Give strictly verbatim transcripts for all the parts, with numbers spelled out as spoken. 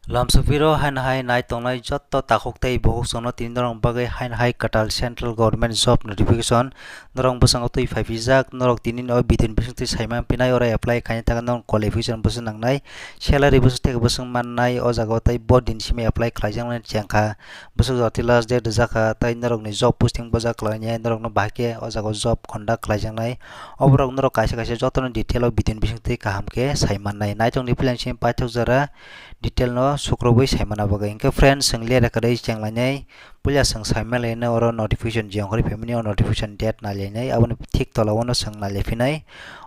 Lamsopiro haino hai nai tongnai jotto takhuk tei bukhuk chwngno tini norok bagwi haino hai kwtal central government job notification norok bwskango twi phaipijak. Norok tini o video ni bisingtwi saimang pinai, oro apply khaina thangwi norok qualification bwswk nangnai, salary bwswk theke bwswk mannai, o jaga o tei bo din simi apply khlaijaknai chengkha, bwswk jora twi last date rwjakha, tei norokni job posting boja khlainai, norokno bahai khe o jaga o job conduct khlaijaknai. Oborok norok kaisa kaisa jotono detail o video ni bisingtwi kaham khe saimannai. Naitongni plan simi paithak jora detail no sukrubwi saimana bagwi. Hwnkhe friends, chwng lera kwrwi chenglainai, puila chwng saimalainai oro notification je ongkhorwi phaimani, o notification date nailainai, aboni thik tola o no chwng nailai phinai.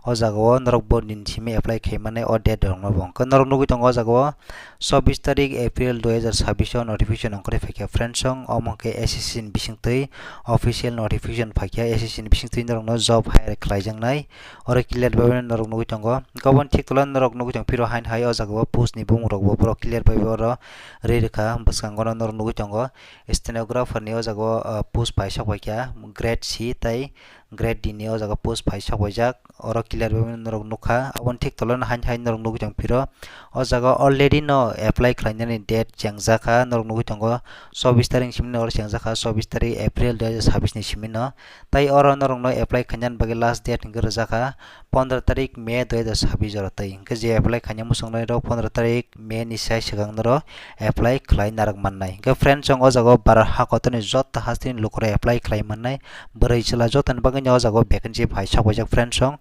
O jaga o norok bo din simi apply khaimani o date rokno bo. Hwnkhe norok nugwi tongo o jaga o chobbish tarik April dui hajar chabbish o notification ongkhorwi phaikha friends song, omo hwnkhe S S C ni bisingtwi official notification phaikha, S S C ni bisingtwi norokno job hire khlaijaknai. Oro clear bai norok nugwi tongo. Hwnkhe oboni thik tola norok nugwi tong phiro haino hai o jaga o post ni bumung rok bo borok clear bai oro rwi rwkha. Bwskango norok nugwi tongo stenographer ni o jaga o, ah, post paisok paikha grade C tei grade D ni o jaga post paisok paijak. Oro clear bai norok nukha. Aboni thik tola haino hai norok nugwi tong phiro o jaga already no apply khlainani date chengjakha. Norok nugwi tongo chobbish tarik simi no oro chengjakha, chobbish tarik April dui hajar chabbish ni simi no. Tai oro norokno apply khainani bagwi last date hwnkhe rwjakha pondro tarik May dui hajar chabbish oro twi. Hwnkhe je apply khaina muchungnai rok pondro tarik May ni sai swkang norok apply khlai narwk mannai. Hwnkhe friends, chwng o jaga o Bharat ha kotorni joto hasteni lukurok apply khlai mannai. Bwrwi chwla jotoni bagwino o jaga o vacancy phai sok paijak friends, chwng.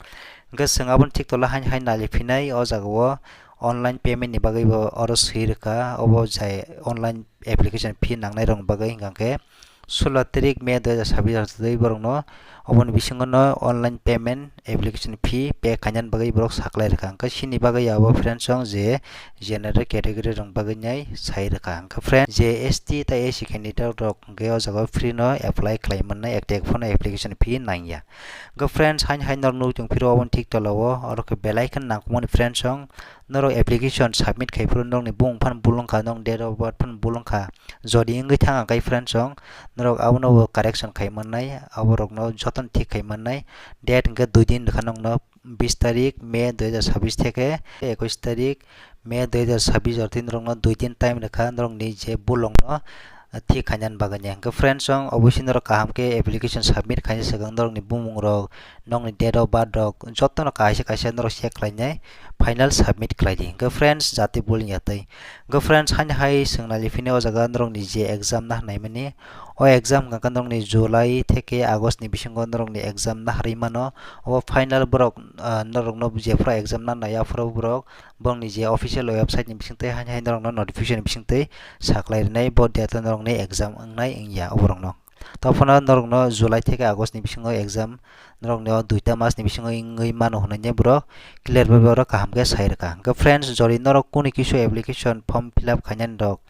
Hwnkhe chwng aboni thik tola haino hai nali phinai o jaga o online payment ni bagwi bo oro swi rwkha, obo jai online application fee nangnai rokni bagwi hwnkha khe sulo tarik May dui hajar chabbish oro twi borokno oboni bisingo no online payment application fee pay khainani bagwi borok saklai rwkha. Hwnkhe chini bagwi abo friends, chwng je general category rok bagwi nai sai rwkha. Hwnkhe friends, je S T tei S C candidate rok hwnkhe o jaga o free no apply khlai mannai, ek tak phano application fee nangya. Hwnkhe friends, haino hai norok nugwi tong phiro oboni thik tola o oro khe belai kheno nangkukmani friends, chwng norok application submit khai phuru norokni bumung phano bul wngkha, norok date of birth phano bul wngkha. Jodi wngwi thang khe friends, chwng norok abono bo correction khai mannai, aborokno jotono thik khai mannai. Date hwnkhe dui din rwkha norokno, bis tarik May dui hajar chabbish theke ekush tarik May dui hajar chabbish oro twi norokno dui din time rwkha norokni je bul rokno thik khainani bagwi. Hwnkhe friends, chwng obviously norok kaham khe application submit khaina swkang norokni bumung rok, nokni date of birth rok jotono kaisa kaisa norok check khlainai final submit khlai di. Hwnkhe friends, jati bul wngya twi. Hwnkhe friends, haino hai chwng nali phini o jaga norokni je exam na hwnwi mani, o exam hwnkha khe norokni July theke August ni bisingo norokni exam na harwi mano. Obo final borok, ah, norokno jephuru exam na nai aphuru borok borokni je official website ni bisingtwi haino hai norokno notification bisingtwi saklai rwnai bo date o norokni exam wngnai wngya oborokno. Tobofano norokno July theke August ni bisingo exam norokni o duita mas ni bisingo wngwi mano hwnwi borok clear bai borok kaham khe sai rwkha. Hwnkhe friends, jodi norok kunu kisu application form fill up khainani rok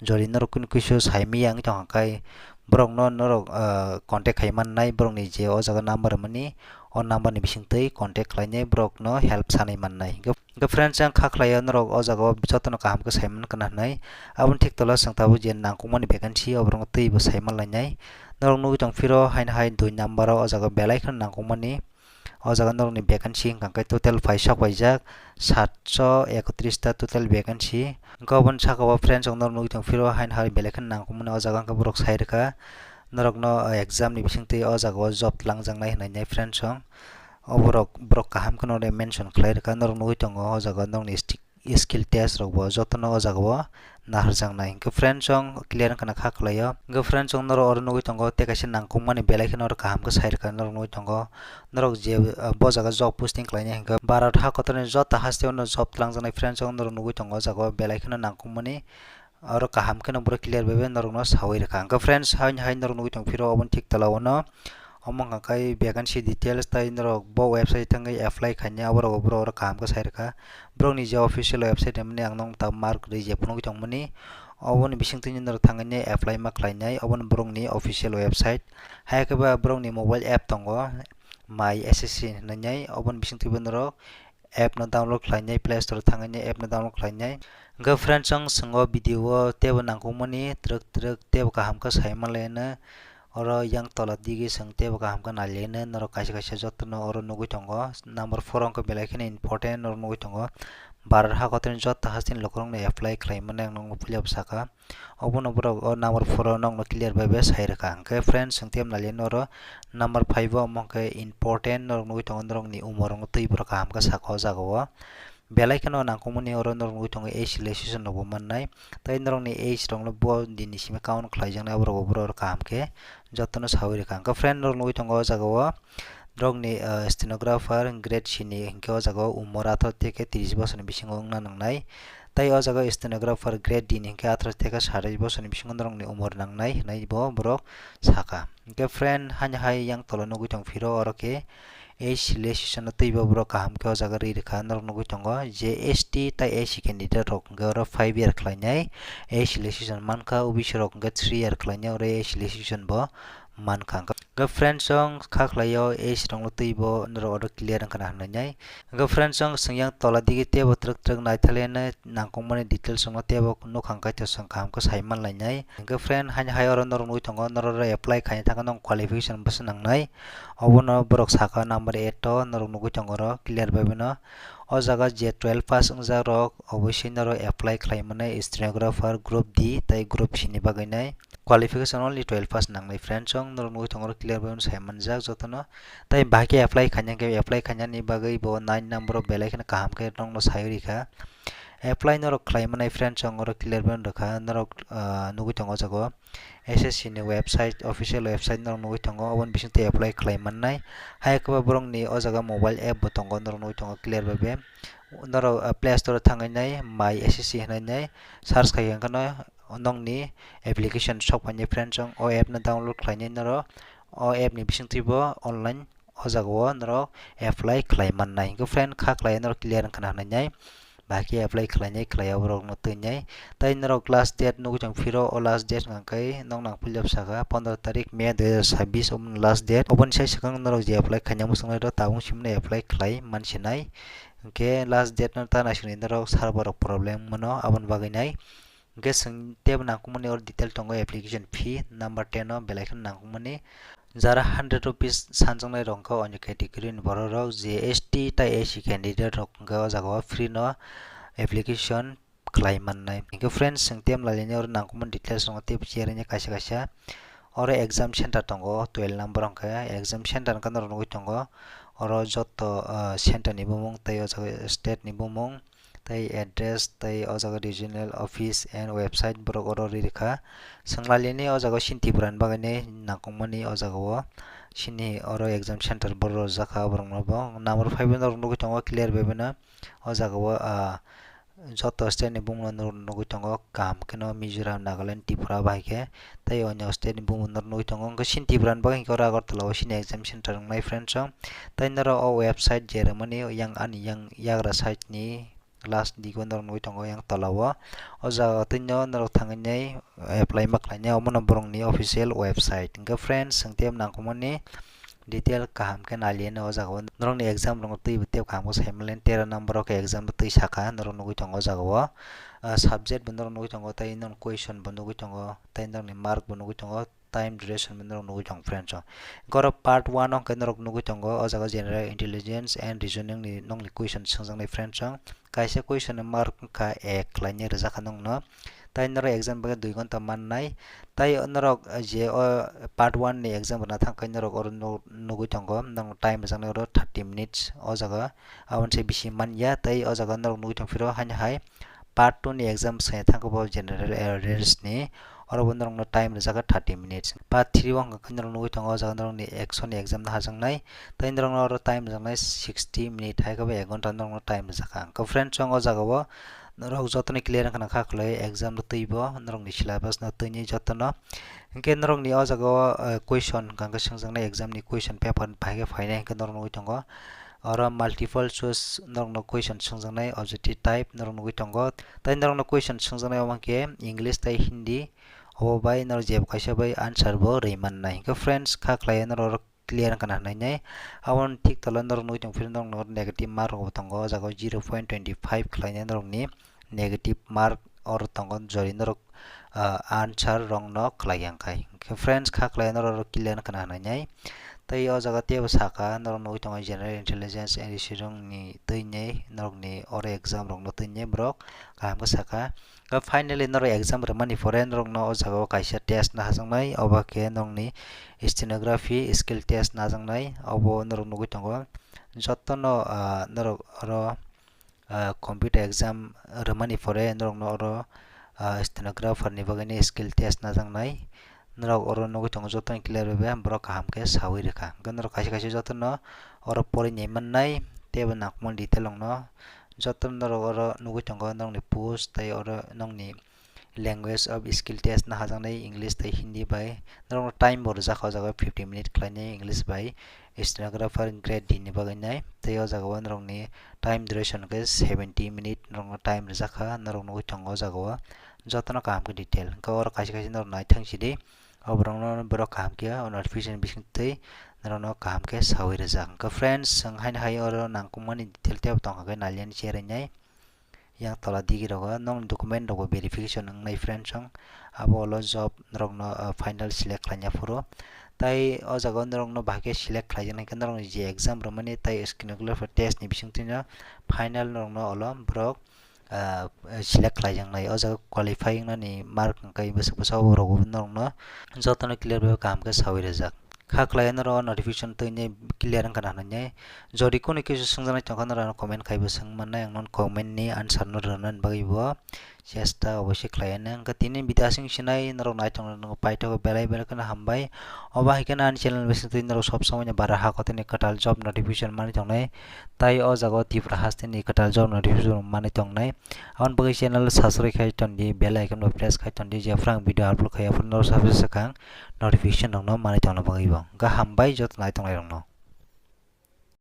jodi norok kunu kisu sai manya wngwi tongkha khe borokno norok, ah, contact khai mannai, borokni je o jaga number rwmani o number ni bisingtwi contact khlainai borokno help sanwi mannai. Hwnkhe Hwnkhe friends, ang kha khlaio norok o jaga o jotono kaham khe sai mankha na hwnwi. Aboni thik tola chwng tabuk je nangkukmani vacancy oborokno twibo sai manlainai. Norok nugwi tong phiro haino hai dui number o o jaga belai kheno nangkukmani. O jaga norokni vacancy hwnkha khe total phai sok paijak satso ekotris ta total vacancy. Hwnkhe oboni saka o friends, ang norok nugwi tong phiro haino hai belai kheno nangkukmani o jaga hwnkhe borok sai rwkha. Norokno, o, exam ni bisingtwi o jaga o job twlangjaknai hwnwi nai friends, ang. Oborok, borok kaham kheno ore mention khlai rwkha, norok nugwi tongo o jaga o nokni sti-, skill test rok bo jotono o jaga o naharjaknai. Hwnkhe friends, chwng clear wngkha na kha khlaio. Hwnkhe friends, chwng norok oro nugwi tongo tei kaisa nangkukmani belai kheno oro kaham khe sai rwkha norok nugwi tongo. Norok je, ah, bo jaga job posting khlainai hwnkhe Bharat ha kotorni joto haste o no job twlangjaknai friends, chwng norok nugwi tongo o jaga o belai kheno nangkukmani. Oro kaham kheno borok clear bai bai norokno sawi rwkha. Hwnkhe friends, haino hai norok nugwi tong phiro oboni thik tola o no. Omo hwnka khe vacancy details tai norok bo website thangwi apply khainai, aborok bo borok oro kaham khe sai rwkha. Borokni je official website hwnmani ang nokno ta mark rwi je phunugwi tongmani. Oboni bisingtwi norok thangwi apply ma khlainai, obono borokni official website. Hai khe ba borokni mobile app tongo, My S S C hinwi, oboni bisingtwi bo norok app no download khlainai, Play Store o thangwi app no download khlainai. Hwnkhe friends, ang chwng o video o teibo nangkukmani twrwk twrwk teibo kaham khe sai manlaino. Oro yang tola digi chwng teibo kaham khe nailaino. Norok kaisa kaisa jotono oro nugwi tongo. Number four o hwnkhe belai kheno important, oro nugwi tongo. Bharat hakotorni joto hasteni lukurokno apply khlai mani ang nokno puila bwsaka. Obono borok o number four o nokno clear bai bai sai rwkha. Hwnkhe friends, chwng tei naliya oro number five o omo khe important norok nugwi tongo, norokni umor rok twi borok kaham khe saka o jaga o. Belai kheno nangkukmani oro norok nugwi tongo age relaxation rokbo mannai. Tei norokni age rokno bo dinni simi count khlaijaknai, aborok bo borok kaham khe jotono sawi rwkha. Hwnkhe friend norok nugwi tongo o jaga o norokni, ah, stenographer grade C ni hinkhe o jaga o umor atharo theke tris bosorni bisingo wngna nangnai. Tei o jaga o stenographer grade D ni hinkhe atharo theke satais bosorni bisingo norokni umor nangnai hinwi bo borok saka. Hwnkhe friend, haino hai yang tola nugwi tong phiro oro khe age relaxation no twibo borok kaham khe o jaga ri rwkha. Norok nugwi tongo J S T tei S C candidate rok hwnkhe oro five year khlainai age relaxation mankha, O B C rok hwnkhe three year khlainai oro age relaxation bo mankha. Hwnkhe friends, chwng kha khlaio age rokno twibo norok oro clear wngkha na hinwi nai. Hwnkhe friends, chwng swngyang tola digi teibo twrwk twrwk naithalianai nangkukmani details rokno teibo nukha hwnkhe to chwng kaham khe sai manlainai. Hwnkhe friend, haino hai oro norok nugwi tongo, norok oro apply khaina thangkhe norok qualification bwswk nangnai, obono borok saka number eight o norok nugwi tongo oro clear bai bai no. O jaga je twelve pass wngjak rok oboisoi norok apply khlai mani stenographer group D tei group C ni bagwi nai. Qualification only twelve pass nangnai friends, chwng norok nugwi tongo oro clear bai sai manjak jotono. Tei bahai khe apply khaina khe apply khainani bagwi bo nine number o belai kheno kaham khe nokno sai rikha. Apply norok khlai manai friends, chwng oro clear bai rwkha. Norok, ah, nugwi tongo o jaga o S S C ni website, official website norok nugwi tongo, oboni bisingtwi apply khlai mannai. Hai khe bo borokni o jaga mobile app bo tongo, norok nugwi tongo clear bai bai. Norok, ah, Play Store o thangwi nai My S S C hinwi nai search khai hwnkhe no nokni application sok painai friends, chwng o app no download khlainai norok o app ni bisingtwi bo online o jaga o norok apply khlai mannai. Hwnkhe friend, kha khlai norok clear wngkha na hinwi nai. Bahai khe apply khlainai khlaiya borok no twinai. Tei norok last date nugwi tong phiro, o last date hwnkha khe nok nang puilap saka pondro tarik May dui hajar sabbish omo last date. Oboni sai swkang norok je apply khaina muchungnai rok tabuk simi no apply khlai mansinai. Hwnkhe last date no ta naisingni norok server rok problem mano, aboni bagwi nai. Hwnkhe chwng teibo nangkukmani oro detail tongo application fee number ten o belai kheno nangkukmani. Jara hundred rupees sanjaknai rok hwnkhe onyo category ni borok rok J S T tei S C candidate rok hwnkhe o jaga o free no application khlai mannai. Hwnkhe friends, chwng tei mlailini oro nangkukmani details rok tei share wngya kaisa kaisa. Oro exam center tongo twelve number hwnkhe exam center hwnkhe norok nugwi tongo. Oro joto, ah, center ni bumung tei o jaga state ni bumung tei address tei o jaga regional office and website borok oro ri rikha. Chwng lailini o jaga o chini Tripura ni bagwi nangkukmani o jaga o chini oro exam center borok rwjakha borok no bo number five o norok nugwi tongo clear bai bai no o jaga o, ah, joto state ni bumung no norok nugwi tongo kaham kheno Mizoram, Nagaland, Tripura bahai khe tei onyo state ni bumung norok nugwi tongo. Hwnkhe chini Tripura ni bagwi hwnkhe oro Agartala o chini exam center wngnai friends o. Tei norok o website je rwmani yang ani yang yagra site ni last digo norok nugwi tongo yang tola o. O jaga o twi no norok thangwi nai apply ma khlai nai, omo no borok ni official website. Hwnkhe friends, chwng tei nangkukmani detail kaham khe naliya no o jaga o. Norok ni exam rok twi bo tei kaham khe sai manliya, tero number o khe exam twi saka norok nugwi tongo o jaga o. Ah, subject bo norok nugwi tongo tei norok question bo nugwi tongo tei norok ni mark bo nugwi tongo. Time duration bo norok nugwi tong friends o. Hwnkhe oro part one o hwnkhe norok nugwi tongo o jaga general intelligence and reasoning ni nokni question swngjaknai friends o. Kaisa question ni mark wngkha ek khlainai rwjakha nokno. Tai norok exam bagwi dui ghonta mannai. Tai norok je o part one ni exam rwna thangkhe norok oro nu-, nugwi tongo norok time rwjaknai oro thirty minutes o jaga. Aboni se bisi manya tai o jaga norok nugwi tongphiro haino hai part two ni exam se thangkhe bo general awareness ni. Oro bo norokno time rijak kha thirty minutes. Part three o hwnkha khe norok nugwi tongo, o jaga norokni ekso ni exam no hajaknai. Tei norokno oro time rijaknai sixty minute, hai khe bo ek ghonta norokno time rijak kha. Hwnkhe friends, chwng o jaga o norok jotono clear wngkha na kha khwlai exam no twi bo norokni syllabus no twini jotono. Hwnkhe norokni o jaga o, eh, question hwnkha khe swngjaknai exam ni question paper bahai khe phainai hwnkhe norok nugwi tongo. Oro multiple choice norokno question swngjaknai objective type norok nugwi tongo. Tei norokno question swngjaknai omo khe English tei Hindi. Obo bai norok jebo kaisa bai answer bo rwi mannai. Hwnkhe friends, kha khlai norok clear wngkha na hinwi nai. Aboni thik tola norok nugwi tongphiro norokno negative mark rok bo tongo. O jaga o zero point twenty five khlainai norokni negative mark oro tongo, jori norok, ah, answer rokno khlai ya khai. Hwnkhe friends, kha khlai norok clear wngkha na hinwi nai. Tei o jaga teibo saka, norok nugwi tongo general intelligence and reasoning ni twi nei, norokni oro exam rokno twi nei borok kaham khe saka. Khe finally norok exam rwmani pore norokno o jaga o kaisa test najaknai, obo khe norokni stenography skill test najaknai, obo norok nugwi tongo. Jotono, ah, norok oro, ah, computer exam rwmani pore norokno oro, ah, stenographer ni bagwini skill test najaknai. Norok oro nugwi tongo jotono clear bai bai, borok kaham khe sawi rwkha. Hwnkhe norok kaisa kaisa jotono oro porinai mannai, teibo nangkukmani detail rokno jotono norok oro nugwi tongo, norokni post tei oro norokni language of skill test najaknai English tei Hindi bai. Norokno time bo rwjakha o jaga o fifty minute khlainai English bai stenographer grade D ni bagwi nai. Tei o jaga o norokni time duration khe seventy minute norokno time rwjakha, norok nugwi tongo o jaga o jotono kaham khe detail. Hwnkhe oro kaisa kaisa norok naithang sidi, o borokno borok kaham khe o notification bising twi norokno kaham khe sawi rwjak. Hwnkhe friends, chwng haino hai oro nangkukmani detail teibo tongkha khe naliani cherwi nai. Yang tola digi rogo nong document rogo verification wngnai friends song, abo ulo job norokno, ah, final select khlaina phuru. Tai o jaga o norokno bahai khe select khlaijaknai khe norokni je exam rwmani tai stenographer test ni bisingtwi no final norokno ulo borok, ah, select khlaijaknai. O jaga qualify wngnani mark hwnkhe bwswk bwswk abo rokbo norokno jotono clear bai kaham khe sawi rwjak. Kha khlai norok notification twi ni clear wngkha na hinwi. Jodi kunu kisa swngjaknai tongkha norok ano comment khaibo swng mannai, ang non comment ni answer no rwnani bagwi bo chesta oboisoi khlai anw. Hwnkhe tini video aswk sinai norok nai tongna nw paithak belai belai kheno hambai. Obo hai kheno ani channel bising twi norok sob somoi ni bara ha kotor ni kwtal job notification mani tongnai. Tai o jaga o Tripura haste ni kwtal job notification mani tongnai. Aboni bagwi channel subscribe khai tondi, bell icon bo press khai tondi, jephru ang video upload khai aphuru norok subscribe swkang notification rokno mani tongna bagwi bo. Hwnkhe hambai joto nai tongnai rokno.